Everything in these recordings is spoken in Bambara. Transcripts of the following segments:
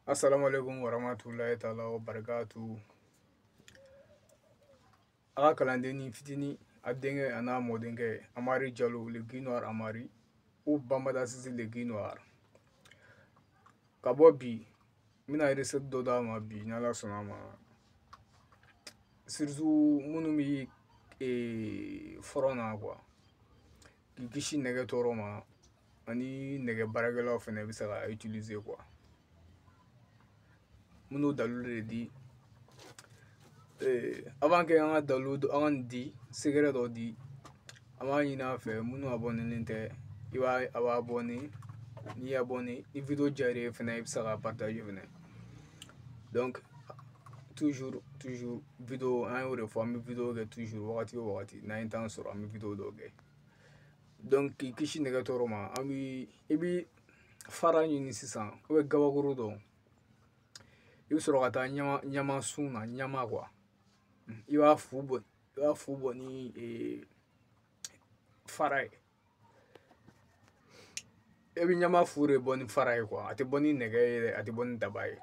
Assalamu alaikum warahmatullahi taala wa barakatu. A ka kalanden fitinin, a denkɛ a n'a mɔdenkɛ Amari Jalo, le Guy Noir Amari ou Bambada Sisi le Guy Noir. Ka bɔ bi, n bɛna recette dɔ d'a ma bi, n'Ala sɔnna a ma. Surtout minnu bɛ front na quoi, k'i kisi nɛgɛ tɔɔrɔ ma, ani nɛgɛ baarakɛlaw fana bɛ se ka utiliser quoi. N bɛn'o dalilu de di. Avant que an ka dalilu, an ka nin di, secret dɔ di, an b'a ɲini a fɛ, minnu abonné tɛ, i b'a a b'a abonné. N'i abonné, ni vidéo diyara i ye fɛnɛ, i bɛ se ka partager fɛnɛ. Donc toujours toujours vidéo, an y'o de fɔ, an bɛ vidéo kɛ toujours, wagati o wagati n'an ye temps sɔrɔ, an bɛ vidéo dɔw kɛ. Donc k'i kisi nɛgɛ tɔɔrɔ ma, an bi i bi fara ɲini sisan, ou bien gabakuru dɔ, i bɛ sɔrɔ ka taa ɲama ɲama sun na, ɲama quoi. I b'a fu bɔ, i b'a fu bɔ ni fara ye. I bɛ ɲama fu de bɔ ni fara ye quoi, a tɛ bɔ ni nɛgɛ ye dɛ, a tɛ bɔ ni daba ye.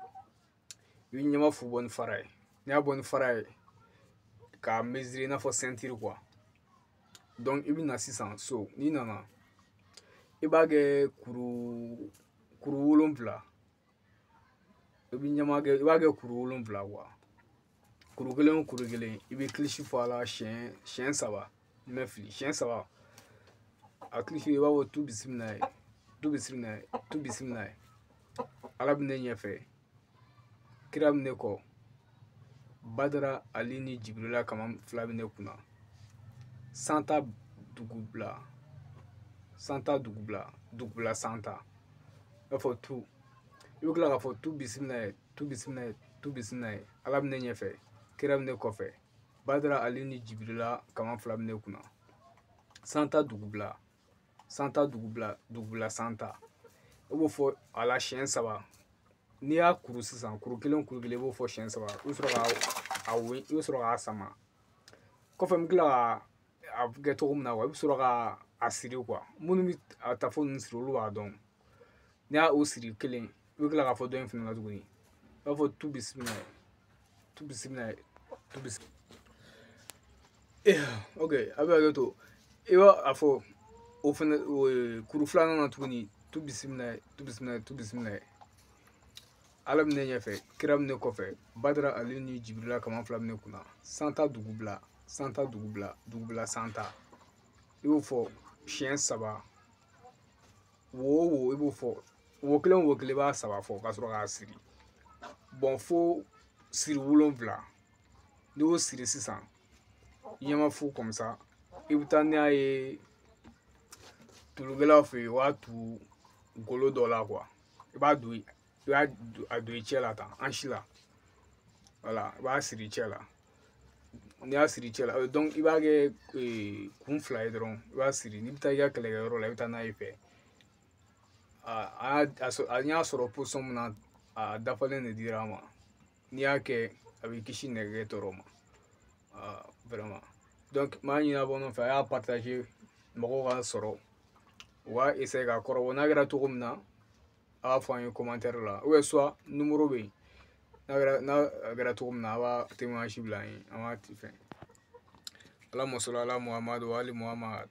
I bɛ ɲama fu bɔ ni fara ye. N'i y'a bɔ ni fara ye k'a mesurer i n'a fɔ ceinture quoi. Donc i bɛ na sisan so, n'i nana, i b'a kɛ kuru kuru 7. I bɛ ɲama kɛ, i b'a kɛ kuru 7 quoi. Kuru kelen o kuru kelen, i bɛ kilisi fɔ a la siɲɛ 3, ni ma fili, siɲɛ 3. A kilisi, i b'a fɔ tu bisimila ye, tu bisimila ye, tu bisimila ye. Ala bɛ ne ɲɛfɛ, kira bɛ ne kɔ, Badara Ali ni Jibirila kama fila bɛ ne kunna. Santa dugubila, santa dugubila, dugubila santa. I b'a fɔ tu, i bɛ tila k'a fɔ tu bisimila ye, tu bisimila ye, tu bisimila ye. Ala bɛ ne ɲɛfɛ, kira bɛ ne kɔfɛ, Badara Ali ni Jibirila kama fila bɛ ne kunna. Santa dugubila, santa dugubila, dugubila santa. I b'o fɔ a la siɲɛ 3. N'i y'a kuru sisan, kuru kelen kuru kelen, i b'o fɔ siɲɛ 3. I bɛ sɔrɔ ka a wo, i bɛ sɔrɔ k'a sama. Kɔfɛ n bɛ tila ka a kɛ cogo min na quoi, i bɛ sɔrɔ ka a siri quoi. Minnu bɛ a tafo ninnu siri, olu b'a dɔn. N'i y'a o siri kelen, i bɛ tila k'a fɔ dɔ in fana la tuguni. I b'a fɔ tu bisimila ye, tu bisimila ye, tu bisimila. Ok, a bɛ hakɛ to. I b'a a fɔ o fana kuru filanan na tuguni, tu bisimila ye, tu bisimila ye, tu bisimila ye. Ala bɛ ne ɲɛfɛ, kira bɛ ne kɔfɛ, Badara Ali ni Jibirila kama fila bɛ ne kunna. Santa dugubila, santa dugubila, dugubila santa. I b'o fɔ siɲɛ 3. Wo o wo, i b'o fɔ wo kelen wo kelen, i b'a 3 fɔ ka sɔrɔ k'a siri. Bon, fo siri 7. N'i y'o siri sisan, ɲɛma fu comme ça, i bɛ taa n'a ye tulukɛlaw fɛ yen, u b'a tu golo dɔ la quoi. I b'a don, i b'a a don i cɛ la tan, hanche la. Voilà, i b'a siri i cɛ la. N'i y'a siri i cɛ la, donc i b'a kɛ kun 2 ye dɔrɔn, i b'a siri. N'i bɛ taa i ka kɛlɛkɛyɔrɔ la, i bɛ taa n'a ye fɛ. A y'a sɔrɔ position min na, a dafalen de dira a ma. N'i y'a kɛ, a b'i kisi nɛgɛ tɔɔrɔ ma. Vraiment. Donc n b'a ɲini aw fɛ, a y'a partager, mɔgɔw ka sɔrɔ, u ka essayer ka kɔrɔbɔ. N'a kɛra cogo min na, a b'a fɔ an ye commentaire la, ou bien soit numéro bɛ yen. N'a kɛra cogo min na, a b'a témoignage bila an ye, an b'a ti fɛn. Allahumma salli ala Muhammad wa ali Muhammad.